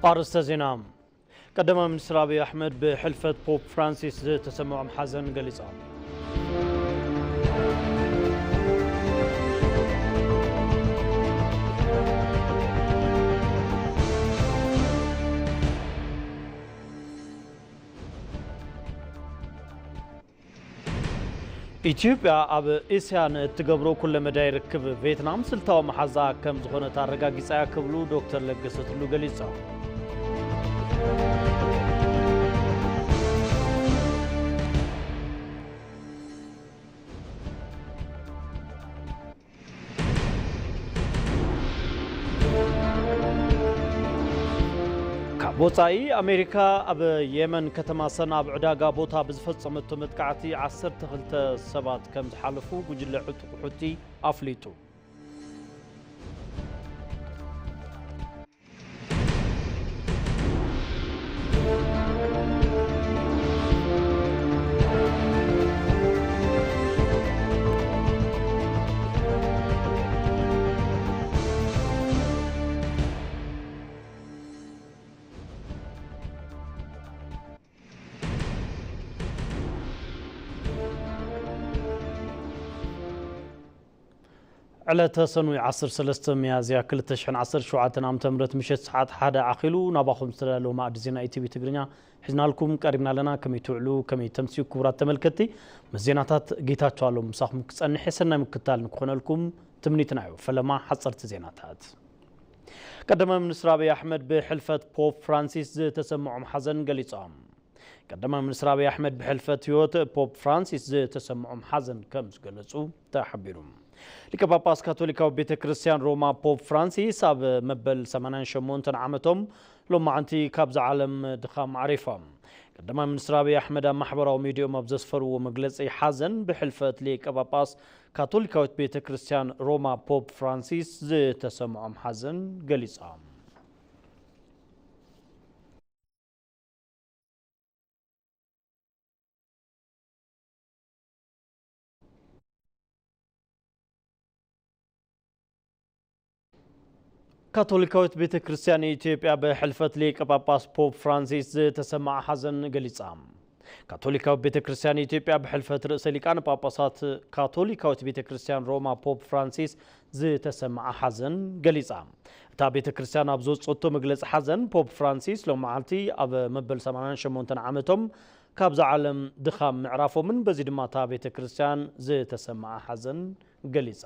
ኣርእስተ ዜና። ቀዳማይ ሚኒስትር ኣብይ ኣሕመድ ብሕልፈት ፖፕ ፍራንሲስ ዝተሰምዖም ሓዘን ገሊጾም። ኢትዮጵያ ኣብ እስያ ንእትገብሮ ኩለ መዳይ ርክብ ቬትናም ስልታዊ መሓዛ ከም ዝኾነት ኣረጋጊጻ እያ ክብሉ ዶክተር ለገሰ ቱሉ ገሊጾም። ካብ ወጻኢ፣ ኣሜሪካ ኣብ የመን ከተማ ሰንዓ ኣብ ዕዳጋ ቦታ ብዝፈጸመቶ መጥቃዕቲ ዓሰርተ ክልተ ሰባት ከም ዝሓለፉ ጉጅለ ዕጡቕ ሑቲ ኣፍሊጡ። ዕለተ ሰኑይ ዓሰርተ ሰለስተ ሚያዝያ ክልተ ሽሕን ዓሰርተ ሸውዓተን ዓመተ ምህረት ምሸት ሰዓት ሓደ ዓኺሉ ናባኹም ዝተዳለወ ማእዲ ዜና ኢቲቪ ትግርኛ ሒዝናልኩም ቀሪብና ኣለና። ከመይ ትውዕሉ፣ ከመይ ተምስዩ ክቡራት ተመልከትቲ? ምስ ዜናታት ጌታቸው ኣለሙ ምሳኹም ክጸንሕ እየ። ሰናይ ምክትታል ንክኾነልኩም ትምኒትና እዩ። ፈለማ ሓጸርቲ ዜናታት። ቀዳማይ ሚኒስትር ኣብይ ኣሕመድ ብሕልፈት ፖፕ ፍራንሲስ ዝተሰምዖም ሓዘን ገሊጾም። ቀዳማይ ሚኒስትር ኣብይ ኣሕመድ ብሕልፈት ህይወት ፖፕ ፍራንሲስ ዝተሰምዖም ሓዘን ከም ዝገለጹ ተሓቢሩ። ሊቀ ጳጳስ ካቶሊካዊ ቤተ ክርስቲያን ሮማ ፖፕ ፍራንሲስ ኣብ መበል ሰማንያን ሸሞንተን ዓመቶም ሎማዓንቲ ካብዛ ዓለም ድኻም ዓሪፎም። ቀዳማይ ሚኒስትር ኣብይ ኣሕመድ ኣብ ማሕበራዊ ሚዲያኦም ኣብ ዘስፈርዎ መግለጺ ሓዘን ብሕልፈት ሊቀ ጳጳስ ካቶሊካዊት ቤተ ክርስቲያን ሮማ ፖፕ ፍራንሲስ ዝተሰምዖም ሓዘን ገሊጾም። ካቶሊካዊት ቤተ ክርስቲያን ኢትዮጵያ ብሕልፈት ሊቀ ጳጳስ ፖፕ ፍራንሲስ ዝተሰምዓ ሓዘን ገሊጻ። ካቶሊካዊት ቤተ ክርስቲያን ኢትዮጵያ ብሕልፈት ርእሰ ሊቃነ ጳጳሳት ካቶሊካዊት ቤተ ክርስቲያን ሮማ ፖፕ ፍራንሲስ ዝተሰምዓ ሓዘን ገሊጻ። እታ ቤተ ክርስቲያን ኣብ ዘውጸቶ መግለጺ ሓዘን፣ ፖፕ ፍራንሲስ ሎማዓልቲ ኣብ መበል ሰማንያን ሸሞንተን ዓመቶም ካብዛ ዓለም ድኻም ምዕራፎምን በዚ ድማ እታ ቤተ ክርስቲያን ዝተሰምዓ ሓዘን ገሊጻ።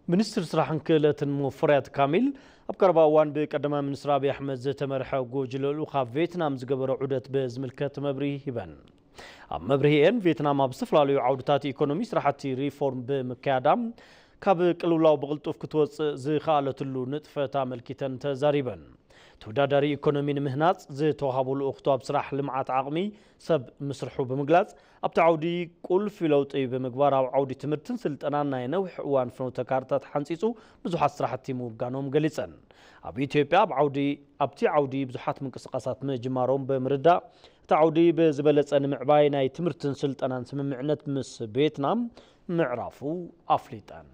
ሚኒስትር ስራሕን ክእለትን ሙፈሪያት ካሚል ኣብ ቀረባ እዋን ብቀዳማይ ሚኒስትር ኣብይ ኣሕመድ ዝተመርሐ ጉጅለ ልኡኽ ኣብ ቬትናም ዝገበሮ ዑደት ብዝምልከት መብርሂ ሂበን። ኣብ መብርሂኤን፣ ቬትናም ኣብ ዝተፈላለዩ ዓውድታት ኢኮኖሚ ስራሕቲ ሪፎርም ብምክያዳ ካብ ቅልውላው ብቕልጡፍ ክትወፅእ ዝኸኣለትሉ ንጥፈት ኣመልኪተን ተዛሪበን። ተወዳዳሪ ኢኮኖሚ ንምህናፅ ዝተዋሃቦ ልኡኽቶ ኣብ ስራሕ ልምዓት ዓቕሚ ሰብ ምስርሑ ብምግላፅ፣ ኣብቲ ዓውዲ ቁልፊ ለውጢ ብምግባር ኣብ ዓውዲ ትምህርትን ስልጠናን ናይ ነዊሕ እዋን ፍኖተ ካርታ ተሓንፂፁ ብዙሓት ስራሕቲ ምውጋኖም ገሊፀን። ኣብ ኢትዮጵያ ኣብ ዓውዲ ኣብቲ ዓውዲ ብዙሓት ምንቅስቃሳት ምጅማሮም ብምርዳእ፣ እቲ ዓውዲ ብዝበለፀ ንምዕባይ ናይ ትምህርትን ስልጠናን ስምምዕነት ምስ ቬትናም ምዕራፉ ኣፍሊጠን።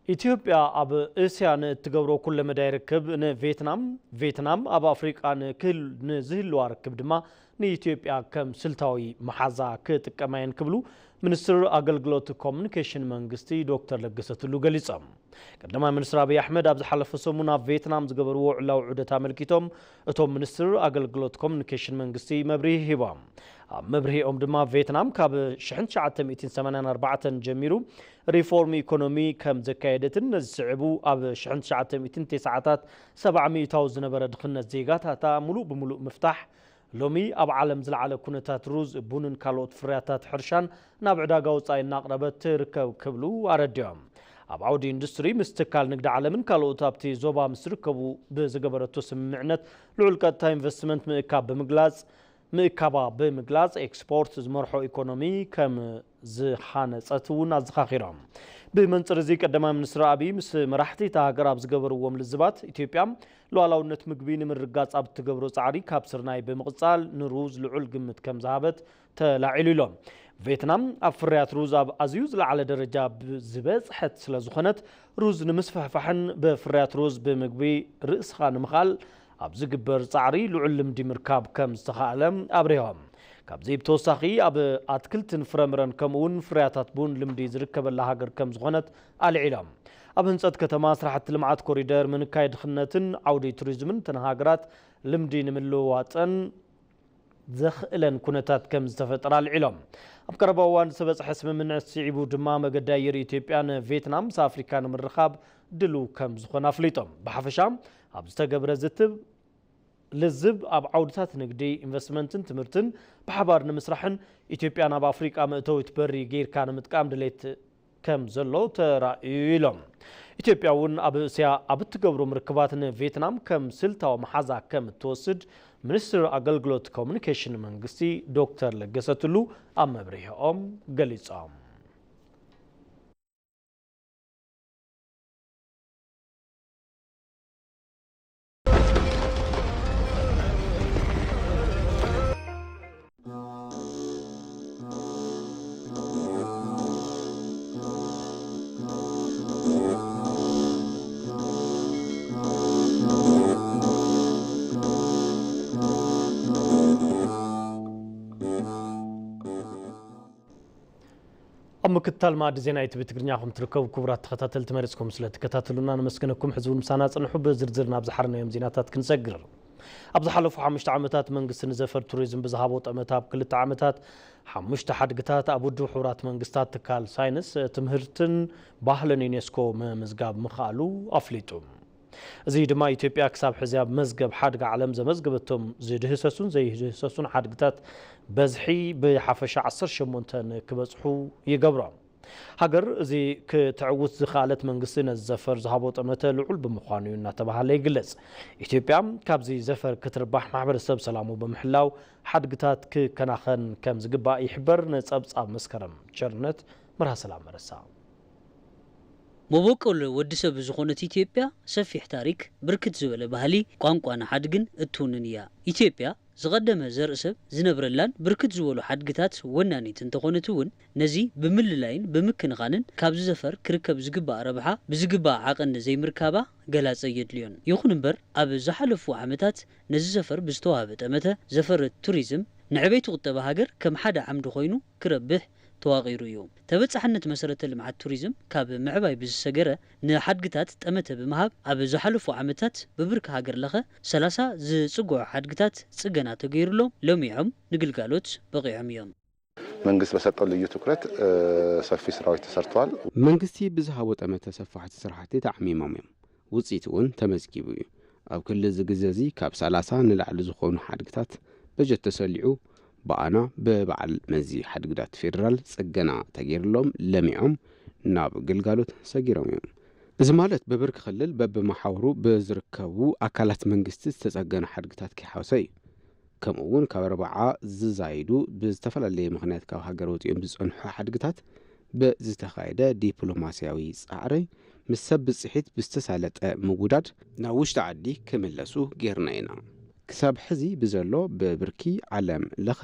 ኢትዮጵያ ኣብ እስያ ንእትገብሮ ኩለ መዳይ ርክብ ንቬትናም፣ ቬትናም ኣብ ኣፍሪቃ ንክህል-፣ ንዝህልዋ ርክብ ድማ ንኢትዮጵያ ከም ስልታዊ መሓዛ ክጥቀማ እየን ክብሉ ሚኒስትር ኣገልግሎት ኮሙኒኬሽን መንግስቲ ዶክተር ለገሰ ቱሉ ገሊጾም። ቀዳማይ ሚኒስትር ኣብይ ኣሕመድ ኣብ ዝሓለፈ ሰሙን ኣብ ቬትናም ዝገበርዎ ዕላዊ ዑደት ኣመልኪቶም፣ እቶም ሚኒስትር ኣገልግሎት ኮሙኒኬሽን መንግስቲ መብርሂ ሂቦም። ኣብ መብርሂኦም ድማ፣ ቬትናም ካብ ሽሕን ትሽዓተ ሚእትን ሰማንያን ኣርባዕተን ጀሚሩ ሪፎርም ኢኮኖሚ ከም ዘካየደትን፣ ነዚ ስዒቡ ኣብ ሽሕን ትሽዓተ ሚእትን ተስዓታት ሰብዓ ሚእታዊ ዝነበረ ድኽነት ዜጋታታ ሙሉእ ብሙሉእ ምፍታሕ፣ ሎሚ ኣብ ዓለም ዝለዓለ ኩነታት ሩዝ፣ ቡንን ካልኦት ፍርያታት ሕርሻን ናብ ዕዳጋ ወጻኢ እናቕረበት ትርከብ ክብሉ ኣረዲኦም። ኣብ ዓውዲ ኢንዱስትሪ ምስ ትካል ንግዲ ዓለምን ካልኦት ኣብቲ ዞባ ምስ ዝርከቡ ብዝገበረቶ ስምምዕነት ልዑል ቀጥታ ኢንቨስትመንት ምእካብ ብምግላጽ፣ ምእካባ ብምግላጽ፣ ኤክስፖርት ዝመርሖ ኢኮኖሚ ከም ዝሃነጸት እውን ኣዘኻኺሮም። ብመንጽር እዚ፣ ቀዳማይ ሚኒስትር ኣቢይ ምስ መራሕቲ እታ ሃገር ኣብ ዝገበርዎም ልዝባት፣ ኢትዮጵያ ሉዓላውነት ምግቢ ንምርግጋጽ ኣብ እትገብሮ ጻዕሪ ካብ ስርናይ ብምቕጻል ንሩዝ ልዑል ግምት ከም ዝሃበት ተላዒሉ ኢሎም። ቬትናም ኣብ ፍርያት ሩዝ ኣብ ኣዝዩ ዝለዓለ ደረጃ ብ-፣ ዝበጽሐት ስለ ዝኾነት፣ ሩዝ ንምስፍሕፋሕን ብፍርያት ሩዝ ብምግቢ ርእስኻ ንምኽኣል ኣብ ዝግበር ጻዕሪ ልዑል ልምዲ ምርካብ ከም ዝተኻእለ ኣብሪሆም። ካብዚ ብተወሳኺ፣ ኣብ ኣትክልትን ፍረምረን ከምኡ እውን ፍርያታት ቡን ልምዲ ዝርከበላ ሃገር ከም ዝኾነት ኣልዒሎም። ኣብ ህንጸት ከተማ፣ ስራሕቲ ልምዓት ኮሪደር፣ ምንካይ ድኽነትን ዓውዲ ቱሪዝምን እተን ሃገራት ልምዲ ንምልውዋጠን ዘኽእለን ኩነታት ከም ዝተፈጠረ ኣልዒሎም። ኣብ ቀረባ እዋን ዝተበጽሐ ስምምዕነት ስዒቡ ድማ፣ መገዲ ኣየር ኢትዮጵያን ቬትናም ምስ ኣፍሪካ ንምርኻብ ድሉው ከም ዝኾነ ኣፍሊጦም። ብሓፈሻ፣ ኣብ ዝተገብረ ዝትብ ልዝብ፣ ኣብ ዓውድታት ንግዲ፣ ኢንቨስትመንትን ትምህርትን ብሓባር ንምስራሕን ኢትዮጵያ ናብ ኣፍሪቃ መእተዊት በሪ ጌርካ ንምጥቃም ድሌት ከም ዘሎ ተራእዩ ኢሎም። ኢትዮጵያ እውን ኣብ እስያ ኣብ እትገብሮም ርክባት ንቬትናም ከም ስልታዊ መሓዛ ከም እትወስድ ሚኒስትር ኣገልግሎት ኮሙኒኬሽን መንግስቲ ዶክተር ለገሰ ቱሉ ኣብ መብርሂኦም ገሊጾም። ኣብ ምክትታል መኣዲ ዜና ኢቲቪ ትግርኛ ከም ትርከቡ ክቡራት ተኸታተልቲ መሪጽኩም ስለ ትከታተሉና ነመስግነኩም። ሕዚ እውን ምሳና ጽንሑ፣ ብዝርዝር ናብ ዝሓርናዮም ዜናታት ክንሰግር። ኣብ ዝሓለፉ ሓሙሽተ ዓመታት መንግስቲ ንዘፈር ቱሪዝም ብዝሃቦ ጠመተ ኣብ ክልተ ዓመታት ሓሙሽተ ሓድግታት ኣብ ውድብ ሕቡራት መንግስታት ትካል ሳይንስ፣ ትምህርትን ባህልን ዩኔስኮ ምምዝጋብ ምኽኣሉ ኣፍሊጡ። እዚ ድማ ኢትዮጵያ ክሳብ ሕዚ ኣብ መዝገብ ሓድጊ ዓለም ዘመዝገበቶም ዝድህሰሱን ዘይድህሰሱን ሓድግታት በዝሒ ብሓፈሻ ዓሰርተ ሸሞንተ ክበጽሑ ይገብሮ። ሃገር እዚ ክትዕውት ዝኸኣለት መንግስቲ ነዚ ዘፈር ዝሃቦ ጠመተ ልዑል ብምዃኑ እዩ እናተባህለ ይግለጽ። ኢትዮጵያ ካብዚ ዘፈር ክትርባሕ ማሕበረሰብ ሰላሙ ብምሕላው ሓድግታት ክከናኸን ከም ዝግባእ ይሕበር። ንጸብጻብ መስከረም ቸርነት መርሃ ሰላም መረሳ። መበቆል ወዲ ሰብ ዝኾነት ኢትዮጵያ ሰፊሕ ታሪክ፣ ብርክት ዝበለ ባህሊ፣ ቋንቋን ሓድግን እትውንን እያ። ኢትዮጵያ ዝቐደመ ዘርኢ ሰብ ዝነብረላን ብርክት ዝበሉ ሓድግታት ወናኒት እንተኾነት እውን፣ ነዚ ብምልላይን ብምክንኻንን ካብዚ ዘፈር ክርከብ ዝግባእ ረብሓ ብዝግባእ ዓቐን ዘይምርካባ ገላጸ የድልዮን። ይኹን እምበር፣ ኣብ ዝሓለፉ ዓመታት ነዚ ዘፈር ብዝተዋህበ ጠመተ፣ ዘፈር ቱሪዝም ንዕቤት ቁጠባ ሃገር ከም ሓደ ዓምዲ ኮይኑ ክረብሕ ተዋቒሩ እዩ። ተበጻሕነት መሰረተ ልምዓት ቱሪዝም ካብ ምዕባይ ብዝሰገረ፣ ንሓድግታት ጠመተ ብምሃብ፣ ኣብ ዝሓለፉ ዓመታት ብብርኪ ሃገር ለኸ ሰላሳ ዝጽግዑ ሓድግታት ጽገና ተገይሩሎም፣ ለሚዖም ንግልጋሎት በቒዖም እዮም። መንግስት በሰጠው ልዩ ትኩረት ሰፊ ስራዎች ተሰርተዋል። መንግስቲ ብዝሃቦ ጠመተ ሰፋሕቲ ስራሕቲ ተዓሚሞም እዮም። ውፅኢት እውን ተመዝጊቡ እዩ። ኣብ ክልል እዚ ግዘ እዚ ካብ ሰላሳ ንላዕሊ ዝኾኑ ሓድግታት በጀት ተሰሊዑ ብኣና ብበዓል መዚ ሓድግታት ፌዴራል ፅገና ተገይርሎም ለሚዖም ናብ ግልጋሎት ሰጊሮም እዮም። እዚ ማለት በብርኪ ክልል በብመሓውሩ ብዝርከቡ ኣካላት መንግስቲ ዝተፀገኑ ሓድግታት ከይሓወሰ እዩ። ከምኡ እውን ካብ ኣርባዓ ዝዛይዱ ብዝተፈላለየ ምኽንያት ካብ ሃገር ወፂኦም ዝፀንሑ ሓድግታት ብዝተኻየደ ዲፕሎማስያዊ ፃዕሪ ምስ ሰብ ብፅሒት ብዝተሳለጠ ምውዳድ ናብ ውሽጢ ዓዲ ክምለሱ ገይርና ኢና። ክሳብ ሕዚ ብዘሎ ብብርኪ ዓለም ለኸ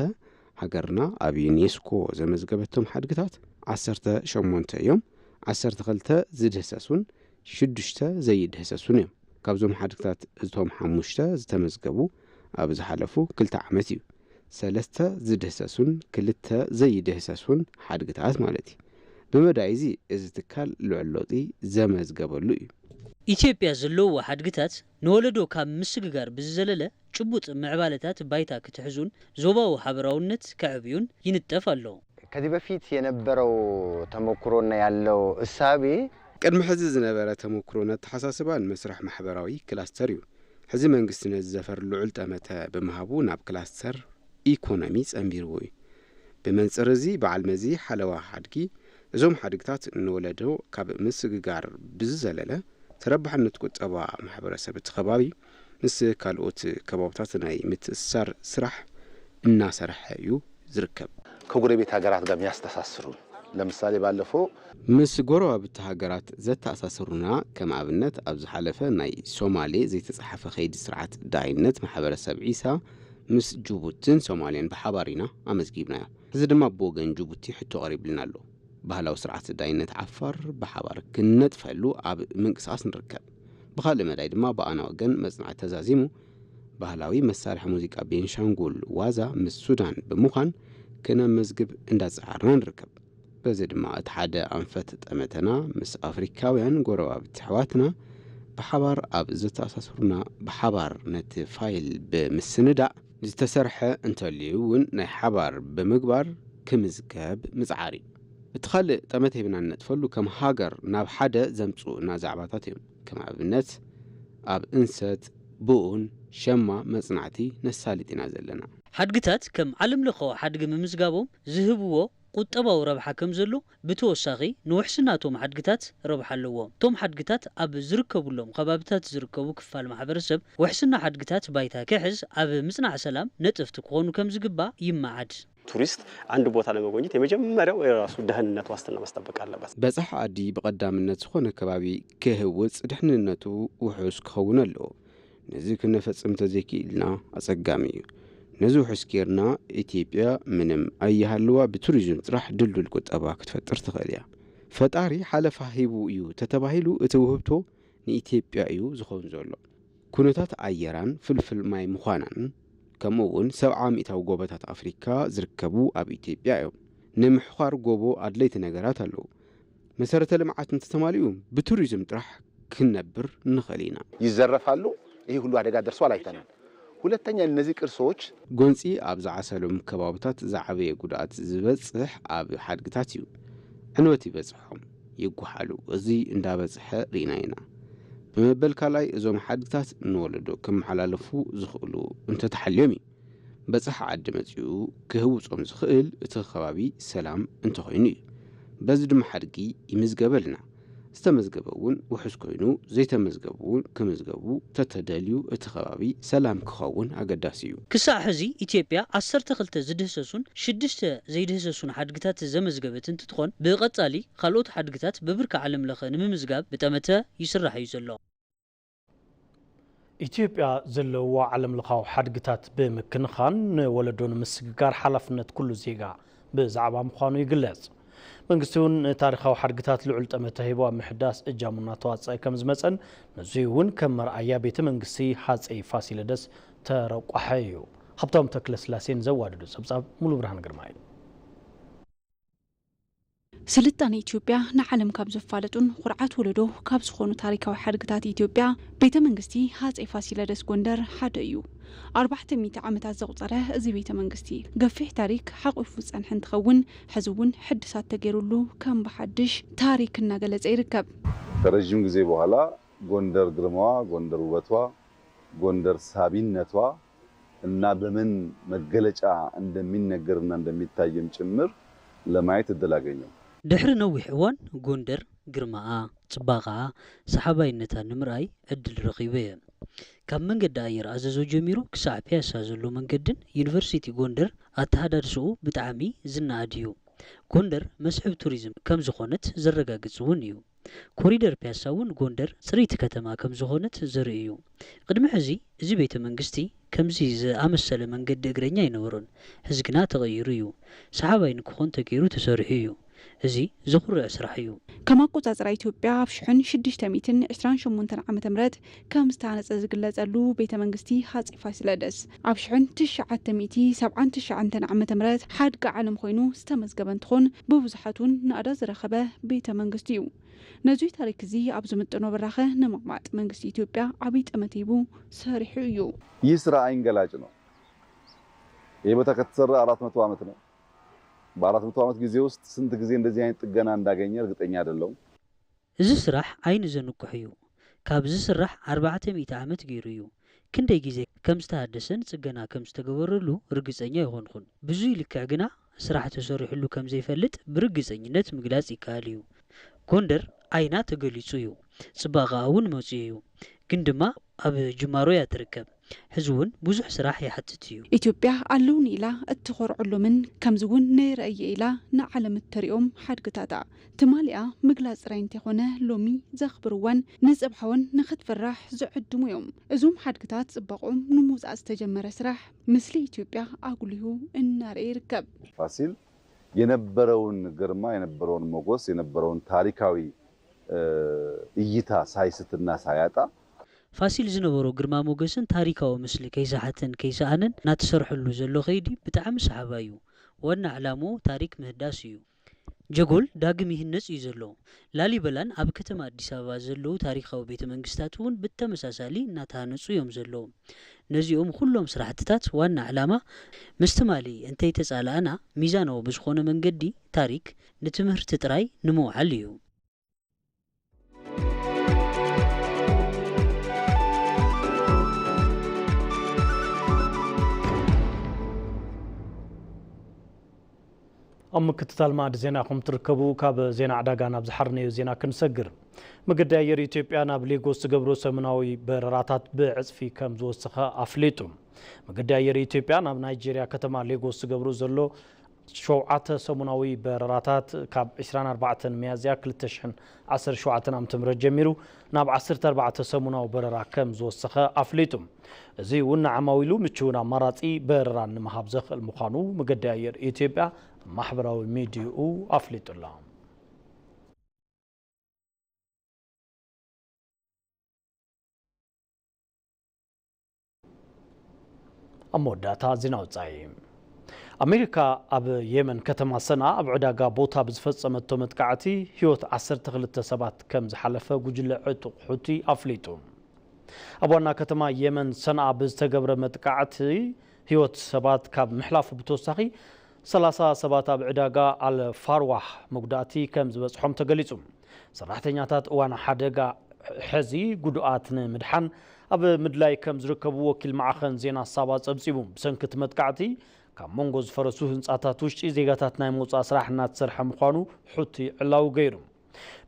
ሃገርና ኣብ ዩኔስኮ ዘመዝገበቶም ሓድግታት ዓሰርተ ሸሞንተ እዮም። ዓሰርተ ክልተ ዝድህሰሱን ሽዱሽተ ዘይድህሰሱን እዮም። ካብዞም ሓድግታት እቶም ሓሙሽተ ዝተመዝገቡ ኣብ ዝሓለፉ ክልተ ዓመት እዩ። ሰለስተ ዝድህሰሱን ክልተ ዘይድህሰሱን ሓድግታት ማለት እዩ። ብመዳይ እዚ እዚ ትካል ልዑል ለውጢ ዘመዝገበሉ እዩ። ኢትዮጵያ ዘለውዋ ሓድግታት ንወለዶ ካብ ምስግጋር ብዝዘለለ ጭቡጥ ምዕባለታት ባይታ ክትሕዙን ዞባዊ ሓበራውነት ከዕብዩን ይንጠፍ ኣሎ። ከዚህ በፊት የነበረው ተሞክሮና ያለው እሳቤ ቅድሚ ሕዚ ዝነበረ ተሞክሮን ኣተሓሳስባን መስርሕ ማሕበራዊ ክላስተር እዩ። ሕዚ መንግስቲ ነዚ ዘፈር ልዑል ጠመተ ብምሃቡ ናብ ክላስተር ኢኮኖሚ ጸንቢርዎ እዩ። ብመንጽር እዚ በዓል መዚ ሓለዋ ሓድጊ እዞም ሓድግታት ንወለዶ ካብ ምስግጋር ብዝዘለለ ተረባሕነት ቁጠባ ማሕበረሰብ እቲ ከባቢ ምስ ካልኦት ከባብታት ናይ ምትእስሳር ስራሕ እናሰርሐ እዩ ዝርከብ። ከጎረቤት ሃገራት ጋር የሚያስተሳስሩን ለምሳሌ ባለፈው ምስ ጎረባብቲ ሃገራት ዘተኣሳስሩና፣ ከም ኣብነት ኣብ ዝሓለፈ ናይ ሶማሌ ዘይተጻሓፈ ከይዲ ስርዓት ዳይነት ማሕበረሰብ ዒሳ ምስ ጅቡትን ሶማልያን ብሓባር ኢና ኣመዝጊብናዮ። እዚ ድማ ብወገን ጅቡቲ ሕቶ ቀሪብልና ኣሎ። ባህላዊ ስርዓት ዳይነት ዓፋር ብሓባር ክንነጥፈሉ ኣብ ምንቅስቃስ ንርከብ። ብኻልእ መዳይ ድማ ብኣና ወገን መጽናዕቲ ተዛዚሙ፣ ባህላዊ መሳርሒ ሙዚቃ ቤንሻንጉል ዋዛ ምስ ሱዳን ብምዃን ክነመዝግብ እንዳጸዓርና ንርከብ። በዚ ድማ እቲ ሓደ ኣንፈት ጠመተና ምስ ኣፍሪካውያን ጎረባብቲ ኣሕዋትና ብሓባር ኣብ ዘተኣሳስሩና ብሓባር ነቲ ፋይል ብምስንዳእ ዝተሰርሐ እንተልዩ እውን ናይ ሓባር ብምግባር ክምዝገብ ምጽዓር እዩ። እቲ ካልእ ጠመተ ሂብና ንነጥፈሉ ከም ሃገር ናብ ሓደ ዘምጽኡና ዛዕባታት እዮም። ከም ኣብነት ኣብ እንሰት፣ ብኡን፣ ሸማ መጽናዕቲ ነሳልጥ ኢና ዘለና። ሓድግታት ከም ዓለም ለኻዊ ሓድጊ ምምዝጋቦም ዝህብዎ ቁጠባዊ ረብሓ ከም ዘሎ ብተወሳኺ ንውሕስና እቶም ሓድግታት ረብሓ ኣለዎ። እቶም ሓድግታት ኣብ ዝርከቡሎም ከባብታት ዝርከቡ ክፋል ማሕበረሰብ ውሕስና ሓድግታት ባይታ ክሕዝ ኣብ ምጽናዕ ሰላም ነጥፍቲ ክኾኑ ከም ዝግባእ ይመዓድ። ቱሪስት አንድ ቦታ ለመጎብኘት የመጀመሪያው የራሱ ደህንነት ዋስትና መስጠበቅ አለበት። በጻሒ ዓዲ ብቐዳምነት ዝኾነ ከባቢ ክህውጽ ድሕንነቱ ውሑስ ክኸውን ኣለዎ። ነዚ ክነፈጽም እንተዘይክኢልና ኣጸጋሚ እዩ። ነዚ ውሑስ ጌርና ኢትዮጵያ ምንም ኣይሃልዋ ብቱሪዝም ጥራሕ ድልዱል ቁጠባ ክትፈጥር ትኽእል እያ። ፈጣሪ ሓለፋ ሂቡ እዩ ተተባሂሉ እቲ ውህብቶ ንኢትዮጵያ እዩ ዝኸውን ዘሎ። ኩነታት ኣየራን ፍልፍል ማይ ምዃናን ከምኡ እውን ሰብዓ ሚእታዊ ጎቦታት ኣፍሪካ ዝርከቡ ኣብ ኢትዮጵያ እዮም። ንምሕዃር ጎቦ ኣድለይቲ ነገራት ኣለዉ። መሰረተ ልምዓት እንተተማሊኡ ብቱሪዝም ጥራሕ ክንነብር ንኽእል ኢና። ይዘረፋሉ። ይህ ሁሉ አደጋ ደርሷል አይተናል። ሁለተኛ እነዚህ ቅርሶች ጎንፂ ኣብ ዝዓሰሎም ከባብታት ዝዓበየ ጉድኣት ዝበፅሕ ኣብ ሓድግታት እዩ። ዕንወት ይበፅሖም፣ ይጓሓሉ። እዚ እንዳበፅሐ ርኢና ኢና። ብመበል ካልኣይ እዞም ሓድግታት ንወለዶ ክመሓላለፉ ዝኽእሉ እንተተሓልዮም እዩ። በጻሒ ዓዲ መጺኡ ክህውጾም ዝኽእል እቲ ከባቢ ሰላም እንተኾይኑ እዩ። በዚ ድማ ሓድጊ ይምዝገበልና። ዝተመዝገበ እውን ውሑስ ኮይኑ ዘይተመዝገቡ እውን ክምዝገቡ ተተደልዩ እቲ ከባቢ ሰላም ክኸውን ኣገዳሲ እዩ። ክሳዕ ሕዚ ኢትዮጵያ ዓሰርተ ክልተ ዝድህሰሱን ሽዱሽተ ዘይድህሰሱን ሓድግታት ዘመዝገበት እንትትኾን ብቐጻሊ ካልኦት ሓድግታት ብብርኪ ዓለም ለኸ ንምምዝጋብ ብጠመተ ይስራሕ እዩ ዘሎ። ኢትዮጵያ ዘለውዋ ዓለምለኻዊ ሓድግታት ብምክንኻን ንወለዶ ንምስግጋር ሓላፍነት ኩሉ ዜጋ ብዛዕባ ምዃኑ ይግለጽ። መንግስቲ እውን ንታሪኻዊ ሓድግታት ልዑል ጠመተ ሂቡ ኣብ ምሕዳስ እጃሙ እናተዋፀአ ከም ዝመፀን ነዙይ እውን ከም መርኣያ ቤተ መንግስቲ ሃፀይ ፋሲለደስ ተረቋሐ እዩ። ሃብታሙ ተክለስላሴን ዘዋደዶ ፀብፃብ ሙሉ ብርሃን ግርማ እዩ። ስልጣነ ኢትዮጵያ ንዓለም ካብ ዘፋለጡን ኩርዓት ወለዶ ካብ ዝኾኑ ታሪካዊ ሓድግታት ኢትዮጵያ ቤተ መንግስቲ ሃፀይ ፋሲለደስ ጎንደር ሓደ እዩ። ኣርባዕተ ሚእቲ ዓመታት ዘቑፀረ እዚ ቤተ መንግስቲ ገፊሕ ታሪክ ሓቑፉ ዝፀንሐ እንትኸውን ሕዚ እውን ሕድሳት ተገይሩሉ ከም ብሓድሽ ታሪክ እናገለፀ ይርከብ። ከረዥም ጊዜ በኋላ ጎንደር ግርማዋ፣ ጎንደር ውበቷ፣ ጎንደር ሳቢነቷ እና በምን መገለጫ እንደሚነገርና እንደሚታይም ጭምር ለማየት እድል አገኘው። ድሕሪ ነዊሕ እዋን ጎንደር ግርማኣ፣ ጽባቐኣ፣ ሰሓባይነታ ንምርኣይ ዕድል ረኺበ እየ። ካብ መንገዲ ኣየር ኣዘዞ ጀሚሩ ክሳዕ ፒያሳ ዘሎ መንገድን ዩኒቨርሲቲ ጎንደር ኣተሃዳድስኡ ብጣዕሚ ዝነኣድ እዩ። ጎንደር መስሕብ ቱሪዝም ከም ዝኾነት ዘረጋግጽ እውን እዩ። ኮሪደር ፒያሳ እውን ጎንደር ጽርይቲ ከተማ ከም ዝኾነት ዘርኢ እዩ። ቅድሚ ሕዚ እዚ ቤተ መንግስቲ ከምዚ ዝኣመሰለ መንገዲ እግረኛ ኣይነበሮን። ሕዚ ግና ተቐይሩ እዩ። ሰሓባይ ንክኾን ተገይሩ ተሰሪሑ እዩ። እዚ ዘኹርዕ ስራሕ እዩ። ከም ኣቆጻጽራ ኢትዮጵያ ኣብ ሽሕን ሽዱሽተ ሚእትን ዕስራን ሸሞንተን ዓመተ ምህረት ከም ዝተሃነጸ ዝግለጸሉ ቤተ መንግስቲ ሃጸይ ፋሲለደስ ኣብ ሽሕን ትሽዓተ ሚእቲ ሰብዓን ትሽዓተን ዓመተ ምህረት ሓድጊ ዓለም ኮይኑ ዝተመዝገበ እንትኾን ብብዙሓት እውን ናእዳ ዝረኸበ ቤተ መንግስቲ እዩ። ነዙይ ታሪክ እዚ ኣብ ዝምጥኖ ብራኸ ንምቕማጥ መንግስቲ ኢትዮጵያ ዓብይ ጠመተ ሂቡ ሰሪሑ እዩ። ይህ ስራ አይን ገላጭ ነው። ይህ ቦታ ከተሰራ አራት መቶ ዓመት ነው። በአራት መቶ ዓመት ጊዜ ውስጥ ስንት ጊዜ እንደዚህ አይነት ጥገና እንዳገኘ እርግጠኛ አይደለሁም። እዚ ስራሕ ዓይኒ ዘንቁሕ እዩ። ካብ ዝስራሕ ኣርባዕተ ሚእቲ ዓመት ገይሩ እዩ። ክንደይ ግዜ ከም ዝተሃደሰን ጽገና ከም ዝተገበረሉ ርግጸኛ ኣይኾንኹን። ብዙይ ልክዕ ግና ስራሕ ተሰሪሑሉ ከም ዘይፈልጥ ብርግጸኝነት ምግላጽ ይከኣል እዩ። ጎንደር ዓይና ተገሊጹ እዩ። ጽባቐኣ እውን መጺኡ እዩ። ግን ድማ ኣብ ጅማሮ እያ ትርከብ። ሕዚ እውን ብዙሕ ስራሕ ይሓትት እዩ። ኢትዮጵያ ኣለውኒ ኢላ እትኾርዐሎምን ከምዚ እውን ነይረ እየ ኢላ ንዓለም እተርእዮም ሓድግታታ ትማሊኣ ምግላፅ ጥራይ እንተይኮነ ሎሚ ዘኽብርወን ንፅባሕ እውን ንክትፍራሕ ዝዕድሙ እዮም። እዞም ሓድግታት ፅባቕኦም ንምውፃእ ዝተጀመረ ስራሕ ምስሊ ኢትዮጵያ ኣጉሊሁ እናርኤ ይርከብ። ፋሲል የነበረውን ግርማ፣ የነበረውን ሞገስ፣ የነበረውን ታሪካዊ እይታ ሳይስትና ሳያጣ ፋሲል ዝነበሮ ግርማ ሞገስን ታሪካዊ ምስሊ ከይሰሓተን ከይሰኣነን እናተሰርሐሉ ዘሎ ከይዲ ብጣዕሚ ሰሓባይ እዩ። ዋና ዕላምኡ ታሪክ ምህዳስ እዩ። ጀጎል ዳግም ይህነፅ እዩ ዘሎ። ላሊበላን ኣብ ከተማ ኣዲስ ኣበባ ዘለዉ ታሪካዊ ቤተ መንግስታት እውን ብተመሳሳሊ እናተሃነፁ እዮም ዘለዉ። ነዚኦም ኩሎም ስራሕትታት ዋና ዕላማ ምስ ትማሊ እንተይተፃላእና ሚዛናዊ ብዝኾነ መንገዲ ታሪክ ንትምህርቲ ጥራይ ንምውዓል እዩ። ኣብ ምክትታል ማዕዲ ዜና ኢኹም ትርከቡ። ካብ ዜና ዕዳጋ ናብ ዝሓርነዮ ዜና ክንሰግር። መገዲ ኣየር ኢትዮጵያ ናብ ሌጎስ ዝገብሮ ሰሙናዊ በረራታት ብዕፅፊ ከም ዝወሰኸ ኣፍሊጡ። መገዲ ኣየር ኢትዮጵያ ናብ ናይጄርያ ከተማ ሌጎስ ዝገብሮ ዘሎ ሸውዓተ ሰሙናዊ በረራታት ካብ ዕስራን ኣርባዕተን ሚያዝያ ክልተ ሽሕን ዓሰርተ ሸውዓተን ዓመተ ምህረት ጀሚሩ ናብ ዓሰርተ ኣርባዕተ ሰሙናዊ በረራ ከም ዝወሰኸ ኣፍሊጡ። እዚ እውን ንዓማዊሉ ምቹውን ኣማራፂ በረራን ንምሃብ ዘኽእል ምዃኑ መገዲ ኣየር ኢትዮጵያ ኣብ ማሕበራዊ ሚዲይኡ ኣፍሊጡ ኣሎ። ኣብ መወዳእታ ዜና ወጻኢ። ኣሜሪካ ኣብ የመን ከተማ ሰንዓ ኣብ ዕዳጋ ቦታ ብዝፈጸመቶ መጥቃዕቲ ህይወት ዓሰርተ ክልተ ሰባት ከም ዝሓለፈ ጉጅለ ዕጡቕ ሑቲ ኣፍሊጡ። ኣብ ዋና ከተማ የመን ሰንዓ ብዝተገብረ መጥቃዕቲ ህይወት ሰባት ካብ ምሕላፉ ብተወሳኺ ሰላሳ ሰባት ኣብ ዕዳጋ ኣል ፋርዋህ መጉዳእቲ ከም ዝበጽሖም ተገሊጹ። ሰራሕተኛታት እዋን ሓደጋ ሕዚ ጉዱኣት ንምድሓን ኣብ ምድላይ ከም ዝርከቡ ወኪል ማዕኸን ዜና ሳባ ጸብጺቡ። ብሰንኪ እቲ መጥቃዕቲ ካብ መንጎ ዝፈረሱ ህንጻታት ውሽጢ ዜጋታት ናይ ምውጻእ ስራሕ እናተሰርሐ ምዃኑ ሑቲ ዕላዊ ገይሩ።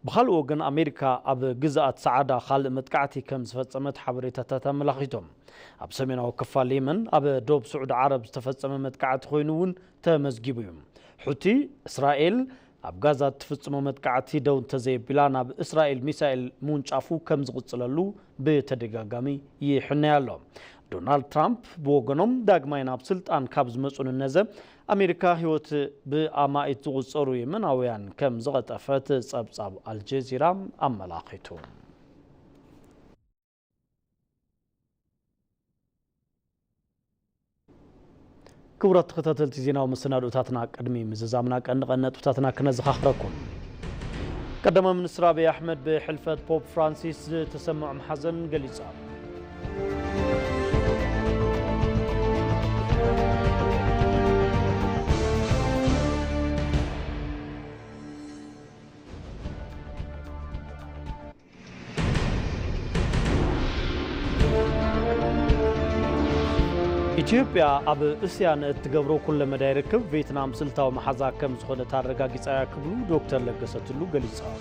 ብኻልእ ወገን ኣሜሪካ ኣብ ግዝኣት ሰዓዳ ካልእ መጥቃዕቲ ከም ዝፈጸመት ሓበሬታታት ኣመላኺቶም። ኣብ ሰሜናዊ ክፋል የመን ኣብ ዶብ ስዑዲ ዓረብ ዝተፈጸመ መጥቃዕቲ ኮይኑ እውን ተመዝጊቡ እዩ። ሑቲ እስራኤል ኣብ ጋዛ እትፍጽሞ መጥቃዕቲ ደው እንተዘየቢላ ናብ እስራኤል ሚሳኤል ምውንጫፉ ከም ዝቕጽለሉ ብተደጋጋሚ ይሕነይ ኣሎ። ዶናልድ ትራምፕ ብወገኖም ዳግማይ ናብ ስልጣን ካብ ዝመጹ ንነዘ ኣሜሪካ ህይወት ብኣማኢት ዝቑጸሩ የመናውያን ከም ዝቐጠፈት ጸብጻብ ኣልጀዚራ ኣመላኺቱ። ክቡራት ተኸታተልቲ ዜናዊ መሰናድኦታትና ቅድሚ ምዝዛምና ቀንዲ ቀንዲ ነጥብታትና ክነዘኻኽረኩም። ቀዳማይ ሚኒስትር ኣብይ ኣሕመድ ብሕልፈት ፖፕ ፍራንሲስ ዝተሰምዖም ሓዘን ገሊጾም። ኢትዮጵያ ኣብ እስያ ንእትገብሮ ኩለመዳይ ርክብ ቬትናም ስልታዊ መሓዛ ከም ዝኾነት ኣረጋጊጻ እያ ክብሉ ዶክተር ለገሰ ቱሉ ገሊጾም።